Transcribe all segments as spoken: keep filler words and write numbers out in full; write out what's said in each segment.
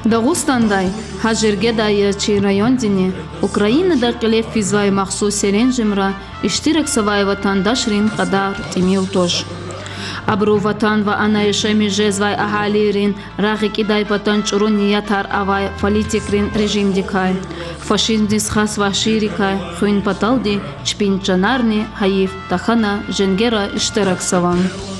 Дагъустандай, гьа жергедай яз чи райондини Украинада кьиле физвай махсус серенжемра иштиракзавай ватандашрин кьадар тӀимил туш. Абуру ватан ва ана яшамиш жезвай агьалийрин рагъ рикӀидай патан чӀуру ниятар авай политикрин режимдикай, фашизмдиз хас вагьшийрикай хуьн паталди чпин чанарни гьайиф тахьана женгера иштиракзава.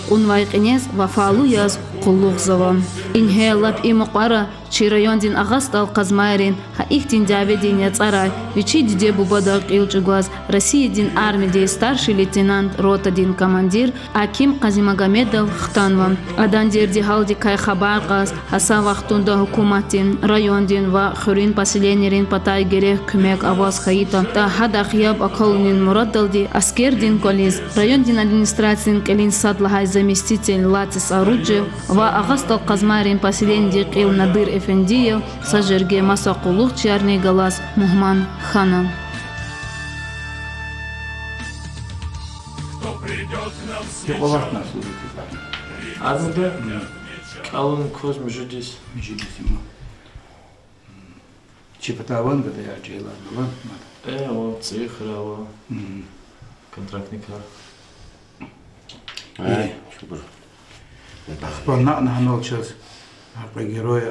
Кьунвай кьинез вафалу яз къуллугъзава. Ингье лап и мукьвара чи райондин Агъа СтӀал Къазмайрин гьа ихьтин дяведин яцӀарай вичин диде-бубадай кьил чӀугваз Россиядин армиядин старший лейтенант ротадин командир Аким Къазимагомедов хтанва. Адан дерди-гьалдикай хабар кьаз, гьа са вахтунда гьукуматдин, райондин ва хуьруьн поселенийрин патай герек куьмек аваз хьайитӀа, гьадахъ яб акалунин мурадалди аскердин кӀвализ райондин администрациядин кьилин сад лагьай заместитель Лацис Оруджев ва Агъа СтӀал Къазмайрин поселениедин кьил Надир Эфендиев са жерге маса къуллугъчиярни галаз мугьман хьана. Армида кӀелун кваз муьжуьд йис. Муьжуьд йис има. Чи патай авани гада я жегьилар галаз мад? Э, ава, ЦӀийи хуьряй ава. Контрактникар. Ахпа накьна гьанал чаз, гьакьван герой,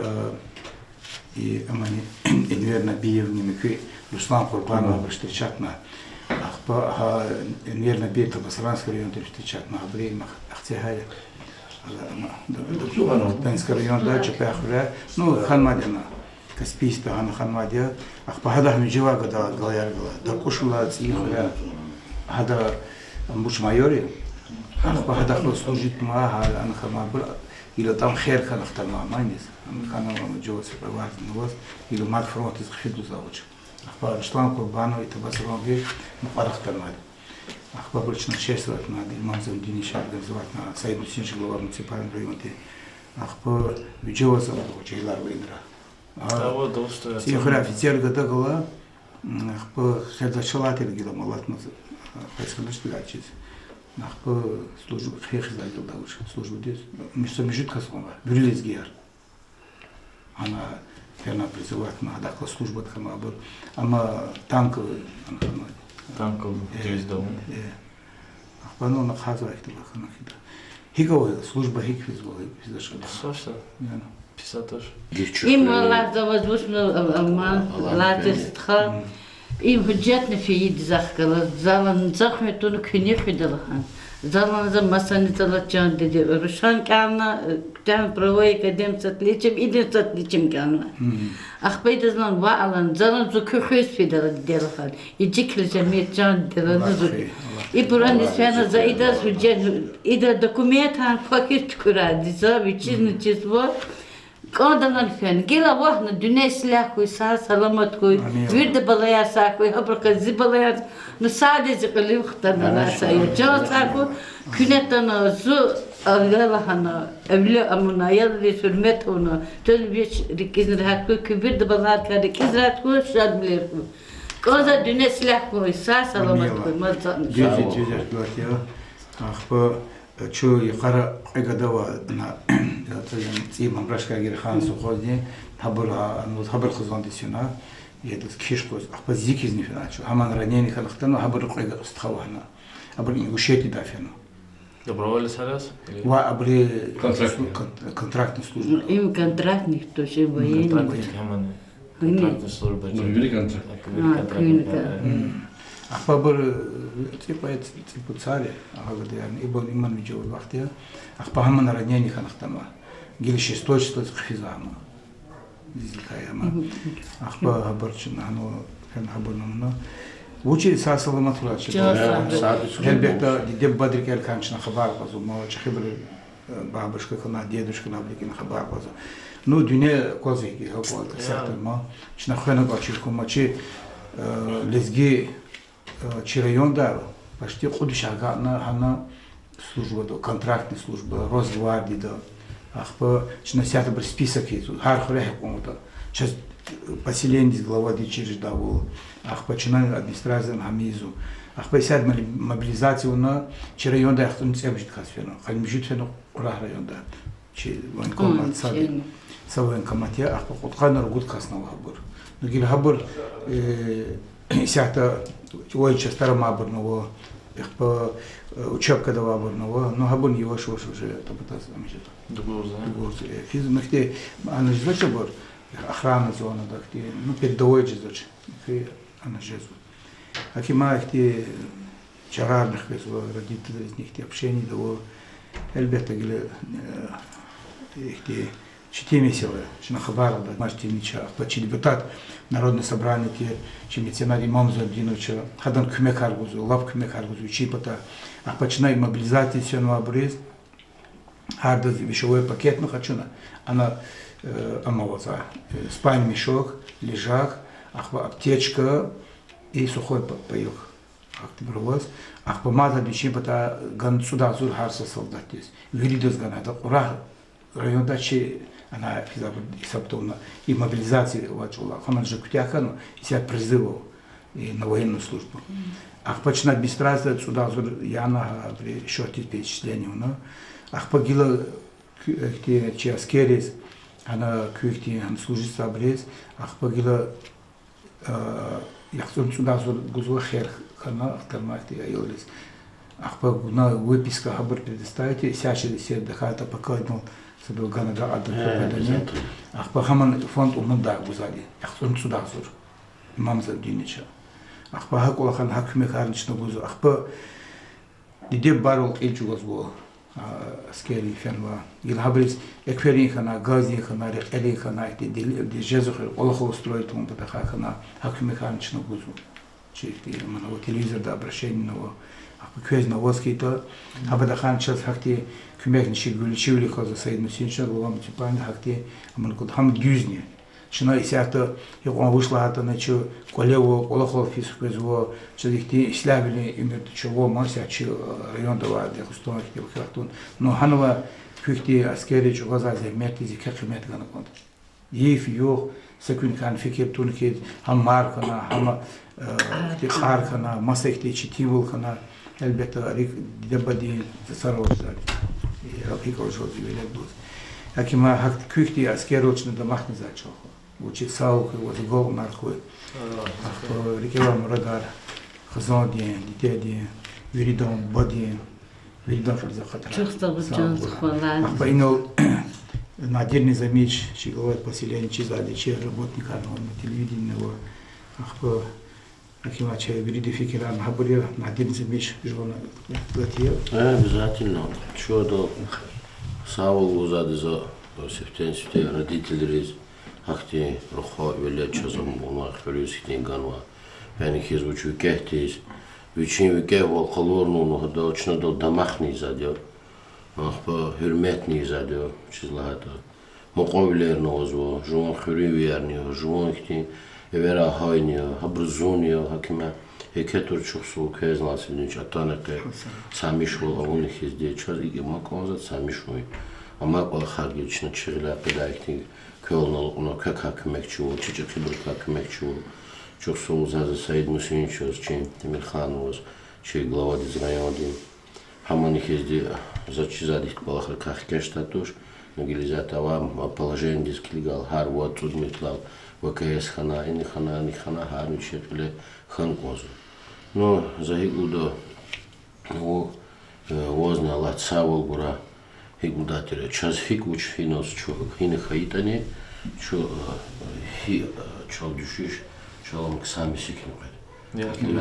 и, амани, Энвер Набиевни муькуь Руслан Къурбанов абур встречатна. Ахпа гьа Энвер Набиев Табасаранский райондай встречатна, гьабур им Ахцегьай, Дагъустандский районда, Чапаев хуьряй, ну, ханмад яна. Каспийскда гьана ханмад я, ахпа гьадахъ вижевай гада галаяр гала. Даркьушвилай ЦӀийи хуьряй, гьада вуч майор я. Ахпа гьадахъ служитьнава, гьа ана ханмайбур, гила атӀана хер хьана хтанвай маниз. Ана хьанва жуваз, сеприватнаваз, гила мад фронтдиз хъфидайвал вуч. Ахпа Руслан Къурбанов и Табасаранви мукьвара хтанвайди. Ахпа абур чна чествоватьнавайди, Имам Замудинович организоватьнавай, Саид Гусейнович глава муниципальный районди. Ахпа вижеваз ава жегьилар ва инра. ЦӀийи хуьряй офицер гада гала, ахпа хезва чалай тир гила малатмаз, пецкалачдилай чиз. Ахпа служба хъфихъ хьиз гила давуч службадиз. Муьжуьд, са муьжуьд кас кьунва, вири лезгияр. Ана фена призыватьна, гьадахъ галаз службада хьанвайбур. Амма танковый, ана хьанвайди. Танковый дивизияда авун. Ахпа ана хъфизвай хьтин хьана хьида. ГьикӀ ава служба, гьикӀ физва, гьикӀ физвач ада? Писатель. Им валлагь за ваз вуч лагьана, Лацис стха. Им гьуьжетни фейиди захъ галаз, залан за хуьн тавуна куьне хуьда лагьана. Залан за масани залаз чан диде, рушан кӀелна, куьтягьна правовой кадем с отличием, идин с отличием кӀелна. Ахпа идаз лагьана ваъ лагьана, залан зун куь хуьз фидайла диде лагьана. Ичикли жемир чан диде лагьана зун. Ибур аниз фена за идаз гьуьжет, ида документар квахьиз туькӀуьрайди за, вичизни чизва. КӀанда лагьана фена. Гила вахна, дуьнья ислягь хьуй, сагъ-саламат хьуй. Вирида балаяр сагъ хьуй, гьабурухъ зи балаяр, ну, сади зи кьилив хтана, чан сагъ хьуй. Куьне атана, зун ая лагьана, эвле авуна, аялриз гьуьрмет авуна, тел вич рикӀизни регьят хьуй, куь вирида баларикай рикӀиз регьят хьуй, шадвилер хьуй. КӀанда, дуьнья ислягь хьуй, сагъ-саламат хьуй, мад цӀана. Дуьз я, дуьз я, дуьз я. Ахпа чун йикъара кьве гада ава, ана, ЦӀийи Мамрашка Агирхан совхозни, гьабур, а, ну, гьабур хизандиз фена, ядаз кхьиш къвез, ахпа зи хьизни фена чун, гьаман ранение хьана хтана, гьабур кьве стха ава гьана. Абур Ингушетиядай фена. Доброволецар яз? Ва абуру контрактный служба. Им контрактник туш, им военный. Контрактник, гьамани. Контрактный служба. Куьн контрактник. Ахпа абур цӀикьвед, цӀипуд сари, агъа гада яни, ибур иман вижевай вахт я. Ахпа гьаман ранение хьана хтанва. Гила шестой числодиз хъфизва гьама. Дизилкай ама. Ахпа гьабур чна гьана, фена гьабурни мана. Вучиз, сагъ-саламат хьурай чна. Гьелбетда, диде-бубади рикӀел хьана чна хабар кьазва, ма чӀехибуру, бабушка хьана, дедушка хьана, абуру рикӀел хьана хабар кьазва. Ну, дуьнья аквазва гьикӀ, гьакӀ кваз касайтӀа ма. Чна хвена кӀвачир хьун ма чи, лезги, чи райондай почти кьуд виш агакьна гьана службада, контрактный служба, Росгвардияда. Ахпа чна исятда абурун список ийизва, гьар хуьре гьикьван ятӀа. Чаз поселениедиз главадиз чир жедайвал. Ахпа чна администрациядиз гьам ийизва. Ахпа исятда мобили-, мобилизация авуна, чи райондай яхцӀурни цӀемуьжуьд кас фена. Къанни муьжуьд фена Кьурагь районда. Чи военкомат сад я. Са военкомат я, ахпа кьудкъанни ругуд касни ава гьабур. Ну, гила гьабур, э, исятда военный частьар амайбурни ава, ахпа, э, учебкада авайбурни ава. Ну, гьабурни яваш-яваш уже табатаз ам жеда. Дугурзава. Дугурзава. Э, хьиз, ну, ихьтин, ана жезвач абур, охрана зонада ихьтин, ну, передовой жезвач. Ихьтин ана жезва. Гьаким ихьтин чарарни хквезва, родительризни ихьтин общениеда ава. Гьелбетда, гила, э, ихьтин четин месэла я, чна хабар ада, мажтинича, ахпа чи депутат Народного собрания тир, чи меценат Имам Зайнутдиновича, гьадан куьмекар гузва, лап куьмекар гузва вичин патай. Ахпа чна и мобилизациядиз фенвайбуруз, гьардаз вещевой пакетни къачуна, ана, э, ам авазва, э, спальный мешок, лежак, ахпа аптечка и сухой па-, паёк. Ахьтинбур аваз, ахпа мад гьада вичин патай гана цӀуд агъзур гьар са солдатдиз. Виридаз гана, гьада Кьурагь районда чи, ана, хьиз абур гьисаб тавуна, и мобилизация авай чӀавалай, гьаман жа куьтягь хьана, исятда призыв ава, и на военную службу. Ахпа чна администрацияда цӀуд агъзур яна, гьабуру счётдиз перечисление авуна. Ахпа гила куь-, ихьтин чи аскерриз, ана куь ихьтин, ана служитьзавайбуруз, ахпа гила, э, яхцӀурни цӀуд агъзур гузва хер хьана, ахтармай ихьтин аялриз. Ахпа вуна выписка гьабур предоставить, исятда чи сер дахарта пакаднал садав гана да ада пакадани. Ахпа гьаман фонд Умуд гузвайди, яхцӀурни цӀуд агъзур, Имам Зайнутдиновича. Ахпа гьа кӀвалахна гьа куьмекарни чна гузва. Ахпа диде-бубайрал кьил чӀугвазва, а, аскеррин фенвай. Гила гьабуруз экверин хьана, газдин хьана, рекьерин хьана, ихьтин дел-, дел-, жезва хьи, кӀвалахал устроить авун патахъай хьана, гьа куьмекарни чна гузва. Чи ихьтин ман ава, телевизорда обращение ава. Ахпа квезни аваз хьайитӀа, гьа патахъай чаз гьахьтин куьмекни чи гуьлчивили хьазва Саид Мусиновича, глава муниципальный, гьахьтин аман кӀвалах гьам дуьзни. Чна исятда, икьван вуч лагьайтӀани, чи кӀвале ава, кӀвалахал физ хквезва, чаз ихьтин ислягьвилин уьмуьрда чав ава, маса чи районда ва Дагъустанда ихьтин вахтунда. Ну, гьанва куь ихьтин аскерри чӀугвазвай зегьметдиз еке къимет гана кӀанда. Йиф-югъ, са куьникай фикир туна хьиз, гьам мар хьана, гьам, э, ихьтин кьар хьана, маса ихьтин четинвал хьана, гьелбетда, рикӀ диде-бубадин цацара авач заз. Э, рикӀ авач заз велед лугьуз. Гьаким, гьахьтин куь ихьтин аскеррал чна дамахна за чӀал хьуй. Вучиз сагъ хьуй, ваз агалкьунар хьуй. Ахпа рикӀе авай мурадар хизандин, дидедин, виридан бубадин, виридан хилиз акъатрай. Чухсагъул, чан сагъ хьуй. Ахпа инал Надир Низамич, чи глава поселения, чизвайди, чи работникар, телевидение ава. Ахпа Гьаким, чи вирида фикирарна гьабур я, Надир Низамич, жуван гатия. Э, обязательно. Чун адал сагъвал гузвайди я за, сифтени-сифте родительриз, гьахьтин рухвай велед чаз, ам вуна хуьруьз хьтин ганва. Яни хьиз вуч викӀегьдиз, вичин викӀегьвал къалурнавун гьадал, чна адал дамахни ийизвайди я. Ахпа гьуьрметни ийизвайди я, вучиз лагьайтӀа мукьвавилерни авазва, жуван хуьруьнвиярни я, жуван ихьтин эверай гьайни я, гьабуру зунни я, гьаким, еке тур чухсагъул квез лагьай сивнич атана къе, цамишвал авуна хьизди, чаз икӀ амай кӀанзава цамишвал. Амай кӀвалахар гила чна чи гъиляй къведай ихьтин квелни алукьна, квекай куьмекчивал, чи чӀехибурукай куьмекчивал. Чухсагъул заз, Саид Мусиновичаз, чи Темирхановаз, чи главадиз райондин. Гьамани хьизди, заз чизвайди, ихьтин кӀвалахрикай хкаж татуш, ну, гила исятда авай положениедиз килигайла, гьар вад-цӀуд минутлай В К С хьана, ини хьана, ини хьана, гьар вичин кьиле хьана кӀанзава. Ну, за гьикӀ лугьуда, ву, э, вазни Аллагьди сагъвал гурай, гьикӀ лугьудай тир, чаз гьикӀ вуч гьиназ чу, гьина хьайитӀани, чу, э, гьи, э, чал дуьшуьш, чал ам хъсан месекни къведа. Гьаким,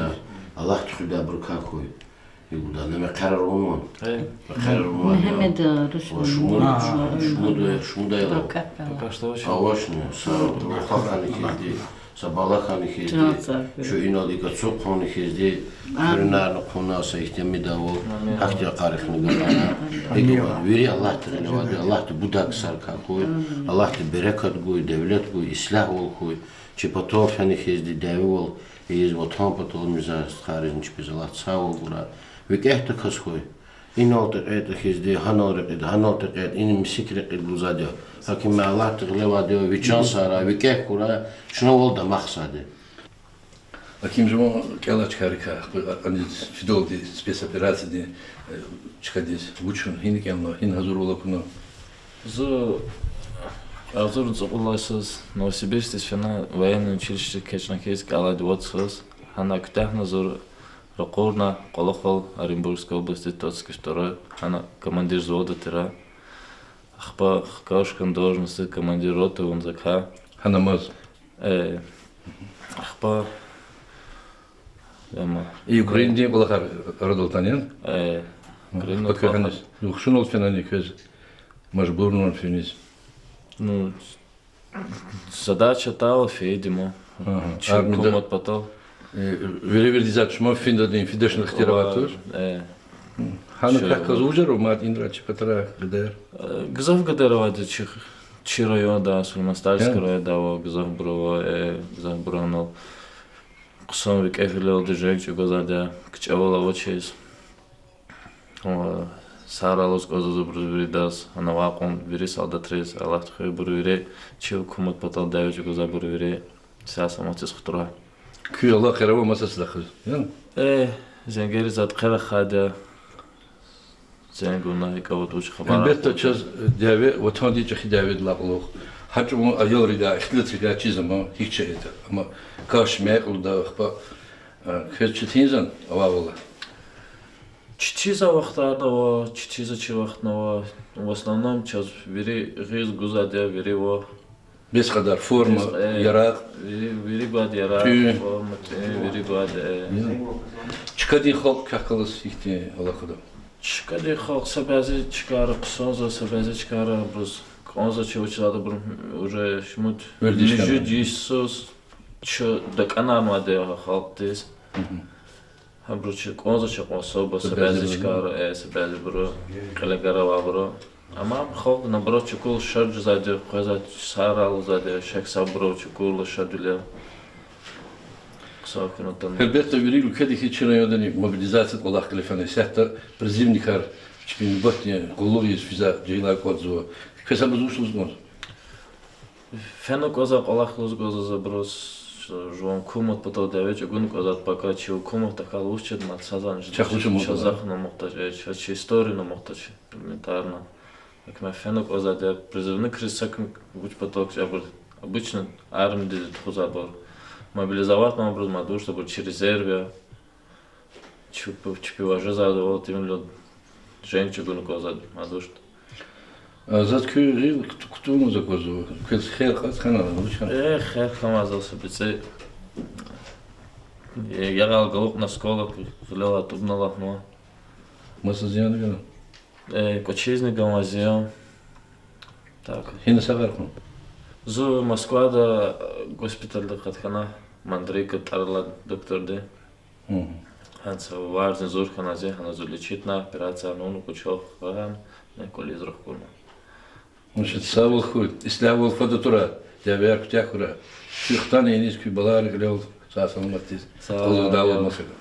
Аллагьди хуьдайбурукай хьуй. ГьикӀ лугьуда, на мехъерар авунвани? Э. Мехъерар авунвани? Мегьамед, э, Руслан. Ва шумуд, шумуд, шумуд аялар. Авачни, са рухвахъни хьизди, са балахъни хьизди, чун инал икӀ ацукьни хьизди, хуьруьнарни хъувуна са ихьтин амидайвал, гьахьтин акъарихъни ганвайла. Вири Аллагьди гъиле авайди, Аллагьди будай ксарикай хьуй, Аллагьди берекат гуй, девлет гуй, ислягьвал хьуй, чи патал фена хьизди дявевал ийиз, ватан патал мизар стхайризни чпиз Аллагьди сагъвал гурай. ВикӀегьдаказ хьуй. Инал текьейтӀа хьизди, гьанал рекьида, гьанал текьейтӀа, ина мисик рекьида лугьузвайди я. Гьаким, Аллагьди гъиле авайди я, ви чан сагърай, викӀегь хьурай, чнавал дамахзавайди. Гьаким, жуван кӀелай чкайрикай, аниз фидалди, спецоперациядин, э, чкадиз вуч хьана, гьина кӀелна, гьина гьазурвал акуна? Зун агъзурни цӀукьуд лагьай йисуз Новосибирскдиз фена, военный училище экъечӀна хьиз, кӀелайди вад йисуз. Гьана куьтягьна зун, ракъурна кӀвалахал Оренбургской области, Тоцкий второй, гьана командир взвода тир. Ахпа хкаж хьана должность командир роты авуна закай. Гьанамаз. Э, ахпа, яма. И Украинадин кӀвалахар арадал атана, яни? Э, Украинадин кӀвалахар. Ахпа квехъ гьаниз, хушуналди фенани квез мажбурнавани финиз? Ну, задача тайла фейиди ма. Чи гьукумат патал. Э, вири-вирдиз чун финдани, фидачни ихтияр авай туш? Э. Гьана квехъ галаз вужар ава мад инра чи патара гадаяр? Э, гзаф гадаяр авайди чи, чи районда, Сулейман-Стальский районда ава, гзафбур ава, э, гзафбур анал. Хъсан викӀегьвилелди женг чӀугвазвайди я, кичӀевал авачиз. Ва сагърай лугьуз кӀанзава абуруз виридаз, ана авай кьван вири солдатриз, Аллагьди хуьх абур вири, чи гьукумат патал дяве чӀугвазвайбур вири, сагъ-саламатдиз хтурай. Куь алакъаяр ава маса садахъ, яни? Э, зенгерзавайди хъел ахъайди я. Зенг авуна, гьикӀ аватӀа, вуч хабар аватӀа. Гьелбетда, чаз дяве Ватандин чӀехи дяведилай кьулухъ. Гьа чӀавун аялриз, ихтилатрихъ чиз ама гьич жеда. Амма каш мекьлуда, ахпа, э, квез четинзан авайвал? Четинзавай вахтарни ава, четинзавачир вахтни ава. В основном чаз вири гъиз гузвайди я, вири ва Бес кьадар форма, яракь, вири, вири гвайди яракь, тӀуьн, форма, тӀуьн, вири гвайди, э. Чкадин халкь квехъ галаз гьихьтин алакъада? Чкадин халкь са бязи чкайра хъсанзава, са бязи чкайра абуруз кӀанзавач, вучиз лагьайтӀа абуру уже шумуд, вердиш хьана, муьжуьд йисуз чун дакӀанарнавайди я гьа халкьдиз. Гьабуру чи кӀанзавач кьван особо, са бязи чкайра, э, са бязибуру, кьилегьар авайбуру. Амма халкь, наоборот, чукурла шад жезвайди, къвезвайди, сагърай лугьузвайди, шехьсабурал чукурла шадвилел. Хъсан хьана атана. Гьелбетда, вири уьлкведа хьи, чи райондани мобилизация кӀвалах кьиле фена, исятда призывникар чпин нубатдин къуллугъ ийиз физвай жегьилар кӀватӀзава. Квез абуруз вуч лугьуз кӀанзава? Фена кӀанзава кӀвалах лугьуз кӀанзава абуруз, жуван гьукумат патал дяве чӀугуна кӀанзава, пока чи гьукумат тахьайла вуч жеда мад, са затӀни жеда. Чахъ вуч амукьда? Чаз захъ амукьдач, э, чаз чи история амукьдач, элементарно. Гьакӏ ам фена кӀанзавайди я, призывникриз са куьн вуч патал кичӀе абур, обычно армиядиз тухузвайбур. Мобилизовать авунбуруз мад вуч, абур чи резерв я. Чу-, чпи важизвайвал тӀимил женг чӀугуна кӀанзавайди мад вуч. А заз куь гъил кут-, кутунваз аквазва, квез хер кьаз хьанва, вуч хьана? Э, хер хьанвай заз са бицӀи. Э, ягъал галукьна осколок, гъилелай тӀубна лагьанва. Маса зиян гана? Э, кӀвачизни ганвай зиян. Так. Гьина сагъар хьун? Зун Москвада, э, госпитальда къаткана, Мандрейка тӀвар алай докторди. Гьана са варзни зур хьана зи, гьана зун лечитна, операция авуна, кӀвач гана, кӀвализ рахкурна. Значит, сагъвал хьуй, ислягьвал фад атурай, дявеяр куьтягь хьурай. Куь хтана иниз, куь балайрихъ гъилел сагъ-саламатдиз. Сагъ ул, къалурдай Аллагь, масакӀа.